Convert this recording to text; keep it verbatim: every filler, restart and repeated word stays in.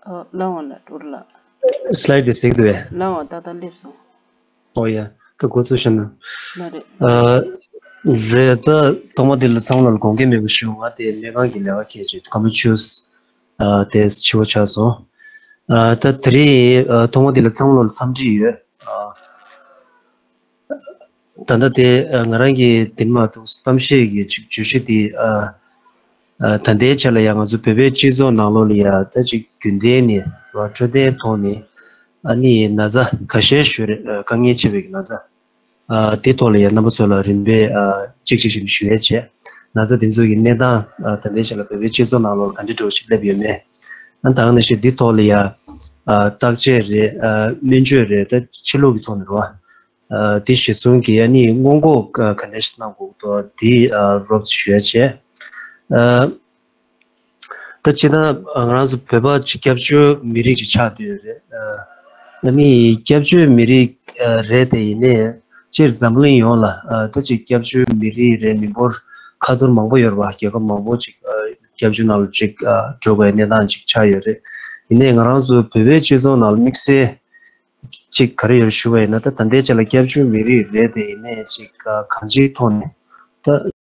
ཨ། ལགས་འོང་ལགས། ཀྲོ་རུ་ལགས། སི་ལའིཌ་དེ་གཟིགས་འདུག་གས། ལགས་འོང་། ཏག་ཏག་སླེབས་སོང་། ཨོ་ཡ། ད་འགོ་ཚུགས་ཤག་ན། ལགས་རེད། ཨ། རེད། ད་ཐོག་མ་འདི་ལ་ཚང་མ་ལ་དགོངས་འགལ་མེད་པ་ཞུ། ང་དེ་སྨན་ཁང་གི་ལས་ཀ་འཁྱེར་བྱས་ཁམས་པ་ཆུ་ཚོད་ཨ། དེ་ཕྱི་པོ་ཆགས་སོང་། ཨ། ད་དེ་རིང་ཨ། ཐོག་མ་འདི་ལ་ཚང་མ་ལ་འཚམས་འདྲི་ཡོད། ཨ། ད་ལྟ་དེ་ཨ། ང་རང་གི་དེ་མ་གཏོགས་གཏམ་བཤད་ཀྱི་ཅིག་བརྗོད་གཞི་འདི་ཨ། ཨ། ད་ལྟའི་ཆ་ལ་ཡང་ང་ཚོ་བོད་པའི་སྤྱི་ཚོགས་ནང་ལོགས་ལ་ཡང་ད་ཅིག་རྒྱུན་ལྡན་ནས་འཕྲོད་བསྟེན་ཐོག་ནས་ཨ་ནི་ན་ཚ་ཁ་ཤས་ཤིག་ཡོད་རེད། ཨ། དཀའ་ངལ་ཆེ་བའི་ན་ཚ། ཨ། དེ་ཐོག་ལ་ཡང་རྣམ་པ་ཚོ་ལ་རིམ་པས་ཨ། གཅིག་གཅིག་བྱས་ནས་ཞུ་ཡས་བྱས། ན་ཚ་དེ་ཚོ་གི་གནས་སྟངས་ཨ། ད་ལྟའི་ཆ་ལ་བོད་པའི་སྤྱི་ཚོགས་ནང་ལོགས་ག་འདྲ་འདྲ་བོ་ཞིག་སླེབས་ཡོད་མེད། ཨ། ད་ག་ནང་བཞིན་འདི་ཐོག་ལ་ཡང་ཨ། བརྟག་དཔྱད་རེད། ཨ། སྨན་བཅོས་རེད། ད་ཕྱི་ལོགས་ཀྱི་ཐོག་ནས་རེད་བ། ཨ། དེ་གཞིར་བཟུང་གིས་ཨ་ནི་སྔོན་འགོག་ག་འདྲ་ཞིག་གནང་དགོས་འདུག་དེ་ཨ། རོབ་ཙམ་ཞུ་ཡ་བྱས། ཨ། ད་སྤྱིར་བཏང་ང་རང་ཚོ་བོད་པ་ཅིག་སྐྱབས་བཅོལ་མི་རིགས་ཅིག་ཆགས་བསྡད་ཡོད་རེད། ཨ་ནི་སྐྱབས་བཅོལ་མི་རིགས་ཨ། རེད་དེ། ཡིན་ནའི་སྤྱིར་འཛམ་གླིང་ཡོངས་ལ་ཨ། ད་ཅིག་སྐྱབས་བཅོལ་མི་རིགས་རེད། མི་འབོར་ཁ་ཐོར་མང་པོ་ཡོད་རེད་བ། རྒྱལ་ཁབ་མང་པོ་ཅིག་ཨ། སྐྱབས་བཅོལ་ནང་ལ་ཅིག་ཨ། འགྲོ་དགོས་པའི་གནས་སྟངས་ཅིག་ཆགས་ཡོད་རེད། ཡིན་ནའི་ང་རང་ཚོ་བོད་པའི་སྤྱི་ཚོགས་ནང་ལ་དམིགས་བསལ་ཅིག་ག་རེ་ཡོད་ཞུ་བ་ཡིན་ན། ད་ད་ལྟའི་ཆ་ལ་སྐྱབས་བཅོལ་མི་རིགས་རེད་དེ། ཡིན་ནའི་ཅིག་ཨ། གང་ཅིའི་ཐོག་ནས་ད་